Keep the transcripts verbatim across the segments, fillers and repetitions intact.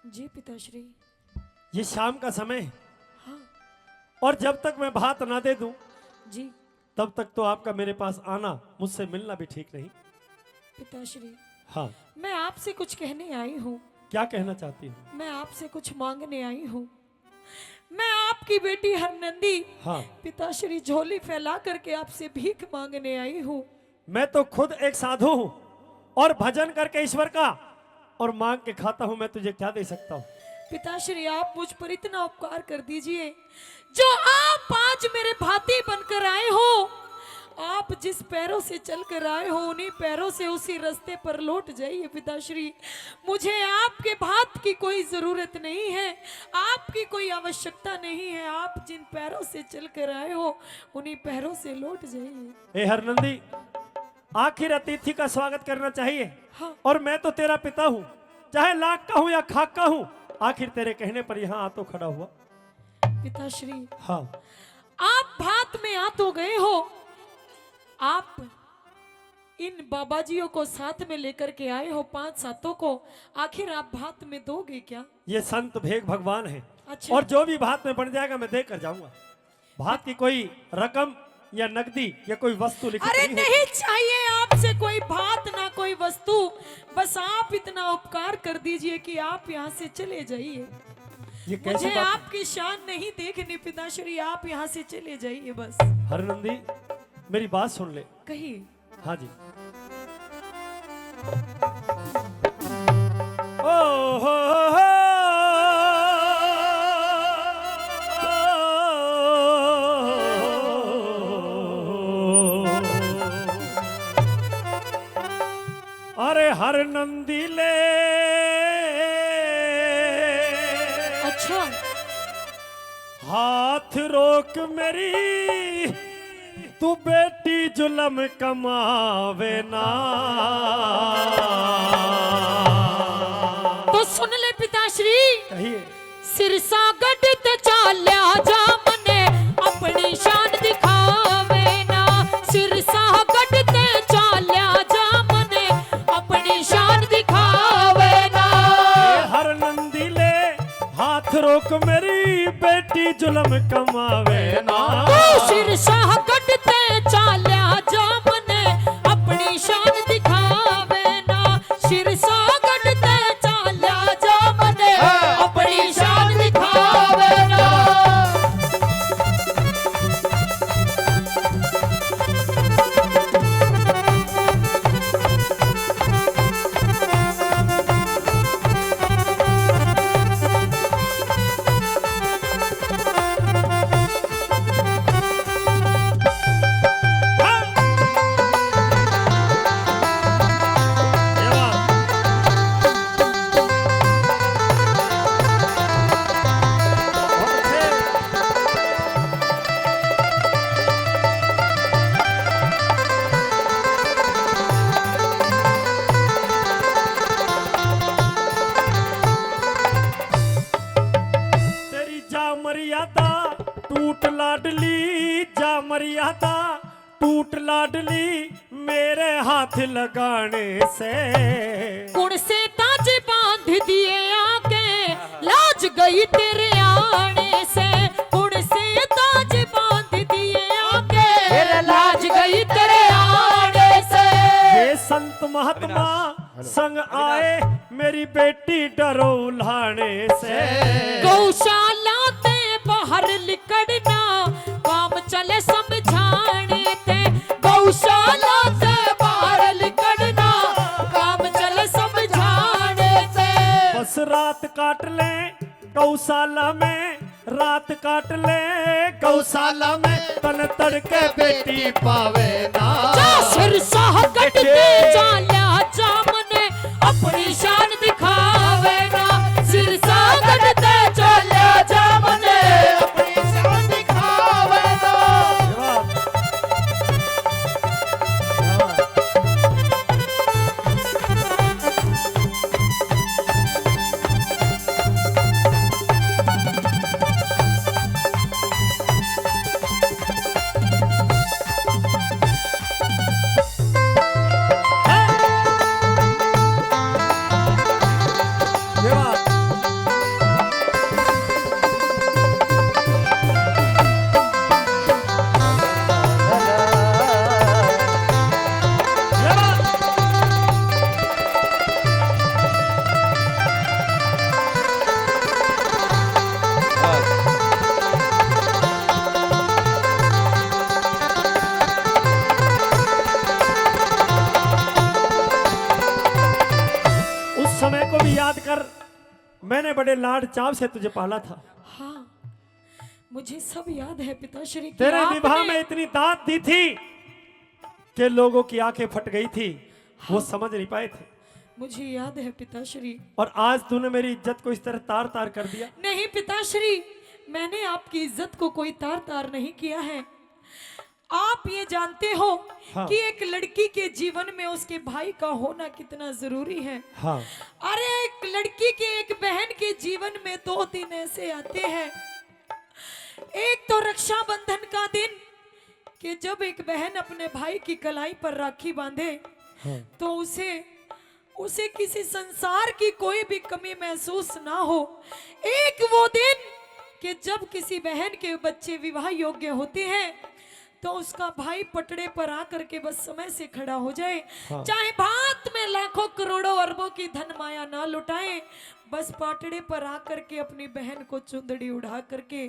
जी पिताश्री। ये शाम का समय है। हाँ। और जब तक मैं भात ना दे दूं, जी। तब तक तो आपका मेरे पास आना, मुझसे मिलना भी ठीक नहीं। पिताश्री, हाँ। मैं आपसे कुछ कहने आई हूँ। क्या कहना चाहती हूँ? मैं आपसे कुछ मांगने आई हूँ। मैं आपकी बेटी हरनंदी, हाँ। पिताश्री, झोली फैला करके आपसे भीख मांगने आई हूँ। मैं तो खुद एक साधु हूँ और भजन करके ईश्वर का और मांग के खाता हूँ, मैं तुझे क्या दे सकता हूँ? पिताश्री, आप मुझ पर इतना उपकार कर दीजिए, जो आप आज मेरे भाती बनकर आए हो। आप जिस पैरों से चल कर आए हो, उन्हीं पैरों से उसी रास्ते पर लौट जाइए पिताश्री। मुझे आपके भात की कोई जरूरत नहीं है, आपकी कोई आवश्यकता नहीं है। आप जिन पैरों से चल कर आए हो, उन्हीं पैरों से लौट जाइए। ए हरनंदी, आखिर अतिथि का स्वागत करना चाहिए। हाँ। और मैं तो तेरा पिता हूँ, चाहे लाख का हूँ या खाक का हूँ, आखिर तेरे कहने पर यहाँ आ तो खड़ा हुआ। पिताश्री, हाँ। आप भात में आ तो गए हो, आप इन बाबा जियों को साथ में लेकर के आए हो, पांच सातों को, आखिर आप भात में दोगे क्या? ये संत भेग भगवान है। अच्छा। और जो भी भात में बन जाएगा, मैं देकर जाऊंगा। भात की कोई रकम या नकदी या कोई वस्तु लिखित अरे नहीं होती। नहीं चाहिए आपसे कोई भात ना कोई वस्तु, बस आप इतना उपकार कर दीजिए कि आप यहाँ से चले जाइए। ये कैसी मुझे बात है? आपकी शान नहीं देखनी पिताश्री, आप यहाँ से चले जाइए बस। हरनंदी, मेरी बात सुन ले। कहिए। हाँ जी। ओ हो हो। अरे हरनंदी ले। अच्छा। हाथ रोक मेरी, तू बेटी जुलम कमावे ना। तो सुन ले पिताश्री, कहिए। सिरसागढ़ ते चाल्या जा मने अपनी शान दिखावे ना। सिरसागढ़ ते चाल्या जा मने अपनी शान दिखावे ना। ए हरनंदी ले, हाथ रोक मेरी बेटी जुलम कमावे ना। तू सिरसागढ़ ते चाल्या जा मने अपनी शान दिखावे ना। सिरसागढ़ ते चाल्या जा मने हाँ। अपनी शान दिखावे ना। तेरी जा मर्यादा टूट लाडली, जा मर्यादा टूट लाडली, मेरे हाथ लगाने से। कुण से ताज बांध दिए आके, लाज गई तेरे आने से। कुण से ताज बांध दिए आके, मेरे लाज गई तेरे आने से। ये संत महात्मा संग आए मेरी बेटी डरो उल्हाने से। गौशाला ते बाहर लिकड़ना, काम चले समझाने ते। गौशाला ते बाहर लिकड़ना, काम चले समझाने ते। बस रात काट ले गौशाला में, रात काट ले गौशाला में, तन तड़के बेटी पावे ना। जा सिरसागढ़ ते चाल्या जा मने अपनी शान दिखावे ना। सिरसागढ़ ते चाल्या जा मने अपनी शान दिखावे ना। ये वाह। मैंने बड़े लाड चाव से तुझे पाला था। हाँ, मुझे सब याद है पिताश्री कि तेरे विवाह आपने में इतनी दाद दी थी कि लोगों की आंखें फट गई थी, वो हाँ। समझ नहीं पाए थे। मुझे याद है पिताश्री। और आज तूने मेरी इज्जत को इस तरह तार तार कर दिया। नहीं पिताश्री, मैंने आपकी इज्जत को कोई तार तार नहीं किया है। आप ये जानते हो हाँ। कि एक लड़की के जीवन में उसके भाई का होना कितना जरूरी है? हाँ। अरे, एक लड़की के, एक बहन के जीवन में दो दिन ऐसे आते हैं। एक तो रक्षाबंधन का दिन कि जब एक बहन अपने भाई की कलाई पर राखी बांधे हाँ। तो उसे उसे किसी संसार की कोई भी कमी महसूस ना हो। एक वो दिन कि जब किसी बहन के बच्चे विवाह योग्य होते हैं तो उसका भाई पटड़े पर आकर के बस समय से खड़ा हो जाए। हाँ। चाहे भात में लाखों करोड़ों अरबों की धन माया ना लुटाए, बस पाटड़े पर आकर के अपनी बहन को चुंदड़ी उड़ा करके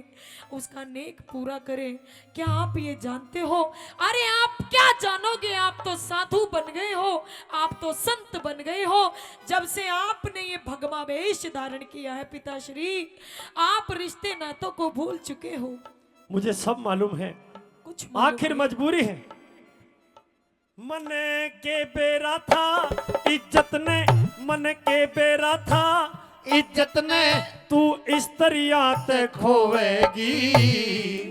उसका नेक पूरा करे। क्या आप ये जानते हो? अरे, आप क्या जानोगे, आप तो साधु बन गए हो, आप तो संत बन गए हो। जब से आपने ये भगमा वेश धारण किया है पिताश्री, आप रिश्ते नातों को भूल चुके हो। मुझे सब मालूम है। कुछ मालूम आखिर नहीं। मजबूरी है। मन के बेरा था इज्जत ने, मन के बेरा था इज्जत ने, तू इस दरिया ते खोवेगी।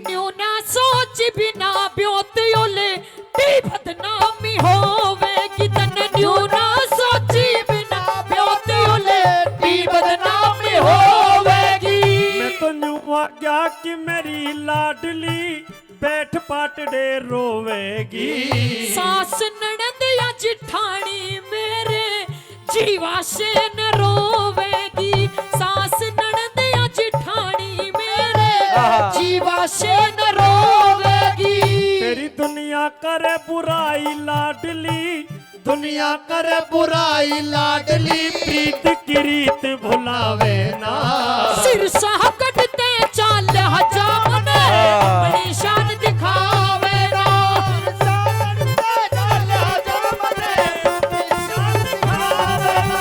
न्यू ना सोच बिना ब्योत ओले ती बदनामी होवेगी। तन न्यू ना सोच बिना ब्योत ओले ती बदनामी होवेगी। मैं तो न्यू आ गया कि मेरी लाडली बैठ पाटड़े रोवेगी। सास ननद या जिठानी मेरे जीवा से न रोवेगी। सास ननद या जिठानी मेरे आहा। जीवा से न रोवेगी। तेरी दुनिया करे बुराई लाडली, दुनिया करे बुराई लाडली, प्रीत की रीत भुलावे ना। सिर शाह कटते चाल हजाम ने, हाँ। बड़ी शान दिखावे ना। सिर शाह कटते चाल हजाम ने, बड़ी शान दिखावे ना।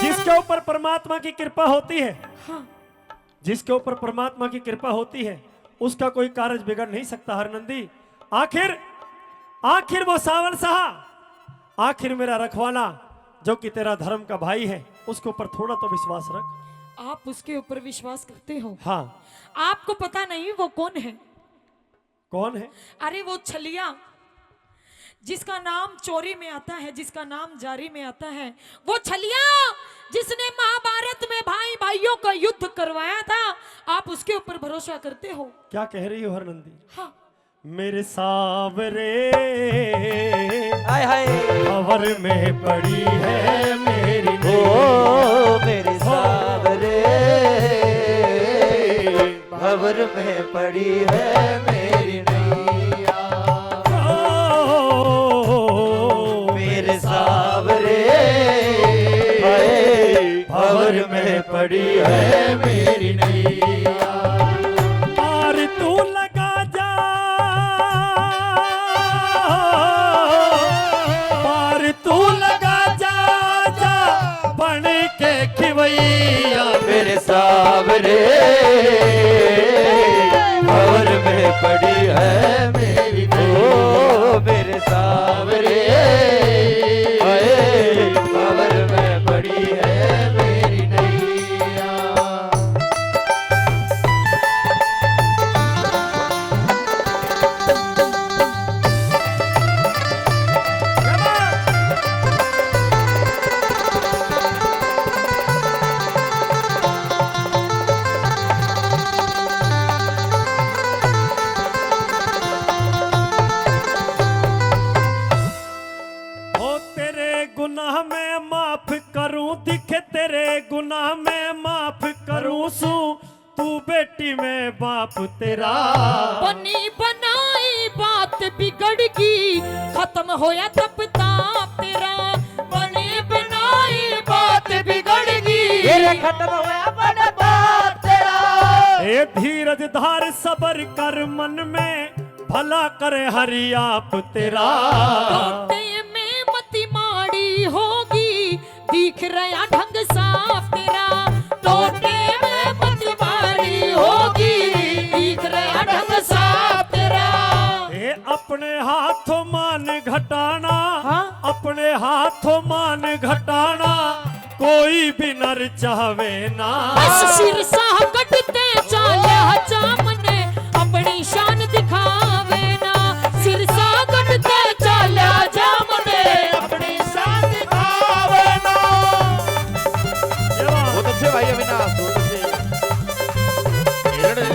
जिसके ऊपर परमात्मा की कृपा होती है, हाँ। जिसके ऊपर परमात्मा की कृपा होती है, उसका कोई कारज बिगड़ नहीं सकता। हरनंदी, आखिर, आखिर वो सावल साहा, आखिर मेरा रखवाला, जो कि तेरा धर्म का भाई है, उसके ऊपर थोड़ा तो विश्वास रख। आप उसके ऊपर विश्वास करते हो? हाँ। आपको पता नहीं वो कौन है? कौन है? अरे, वो छलिया जिसका नाम चोरी में आता है, जिसका नाम जारी में आता है, वो छलिया जिसने महाभारत में भाई भाइयों का युद्ध करवाया था, आप उसके ऊपर भरोसा करते हो? क्या कह रही हो हरनंदी? हाँ। मेरे सावरे, हाय हाय। भंवर में पड़ी है मेरी ओ, नैया। मेरे सावरे, भंवर में पड़ी है मेरी नैया। ओ, मेरे सावरे, हाय, भंवर में पड़ी है मेरी नैया। पार तू लगा जा, पार तू लगा जा, जा बन के खिवैया। मेरे सावरे, भंवर में पड़ी है मेरी नैया। ओ मेरे सावरे, हाय, भंवर में पड़ी है मेरी नैया। ओ तेरे गुनाह मैं माफ करूं, दिखे तेरे गुनाह मैं माफ करूं सूं, तू बेटी मैं बाप तेरा। बनी बनाई बात बिगड़ गई, खत्म होया तप ताप तेरा। बनी बनाई खत्म होया बन बाप तेरा। ए धीरज धार सबर कर मन में, भला करे हरि आप तेरा। टोटे में मति माड़ी होगी, दिख रहा ढंग साफ तेरा। टोटे में मति माड़ी होगी, दिख रहा ढंग साफ तेरा। ए अपने हाथों मान घटाना, हाँ? अपने हाथों मान घटाना, कोई भी नर चाहवे ना। बस सिरसा कटते चाल्या जा मने, अपनी शान दिखावे ना। सिरसा कटते चाल्या जा मने, अपनी शान दिखावे ना। ये बात। बहुत अच्छे भाई अविनाश, बहुत अच्छे। ये लड़े।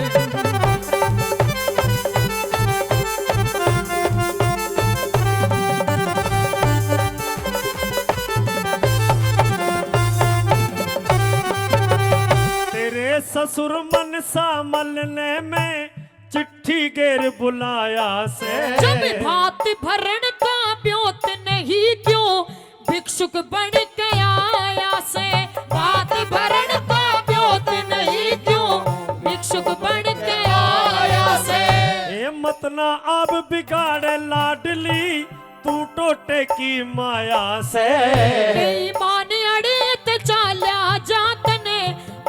तेरे ससुर मनसा मलने में चिट्ठी गेर बुलाया से। जब भात भरण का ब्योत नहीं क्यों भिक्षुक बन के आया से। भात भरण का ब्योत नहीं क्यों भिक्षुक बन के आया से। ए मत ना आप बिगाड़े लाडली, तू टोटे की माया से। बेईमान अड़े ते चाल्या जा तने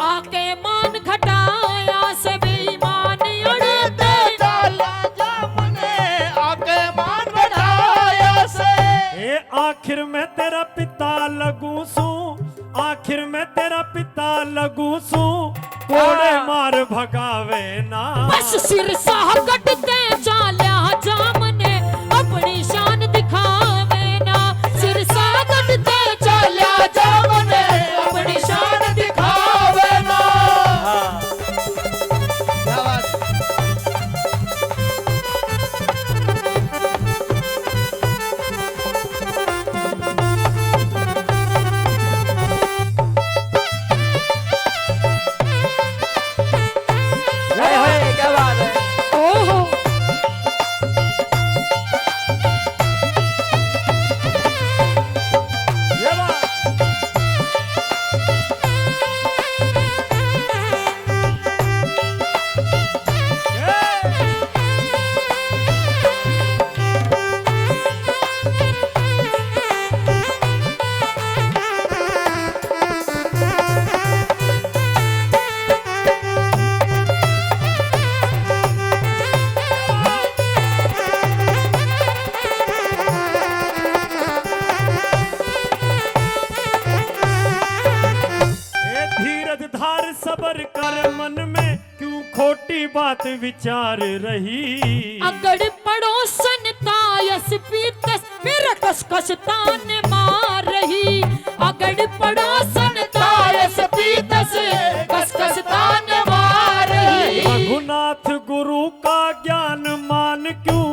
आके मान घटाया से। बेईमान अड़े ते चाल्या जा मने आके मान घटाया से। ए आखिर में तेरा पिता लगू सूं, आखिर में तेरा पिता लगू सूं, कोड़े हाँ। मार भगावे ना। बस सिरसा कटते चाल्या जा मने, अपनी शान दिखावे ना। सिरसा कटते चाल्या जा मने, अपनी शान दिखावे ना। हाँ। क्या बात। हाय, हाय, क्या बात है। ओहो। ये बात। ए धीरज धार सबर कर मन में, क्यों खोटी बात विचार रही। अगड़ पड़ोसन तायस पीतस, मेरा कस कस तान मार रही। अगड़ पड़ोसन तायस पीतस, कस कस तान मार रही। रघुनाथ गुरु का ज्ञान मान, क्यों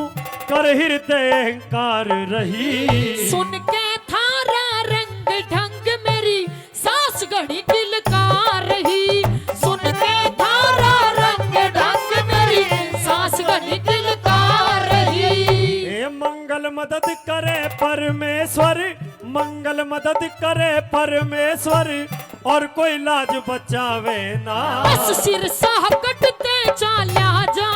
कर हृदय अहंकार रही। सुन के थारा रंग ढंग मेरी सास घणी किलकार रही। सुन के थारा रंग ढंग मेरी सास घणी किलकार रही। हे मंगल मदद करे परमेश्वर, मंगल मदद करे परमेश्वर, और कोई लाज बचावे ना। बस सिरसा कटते चाल्या जा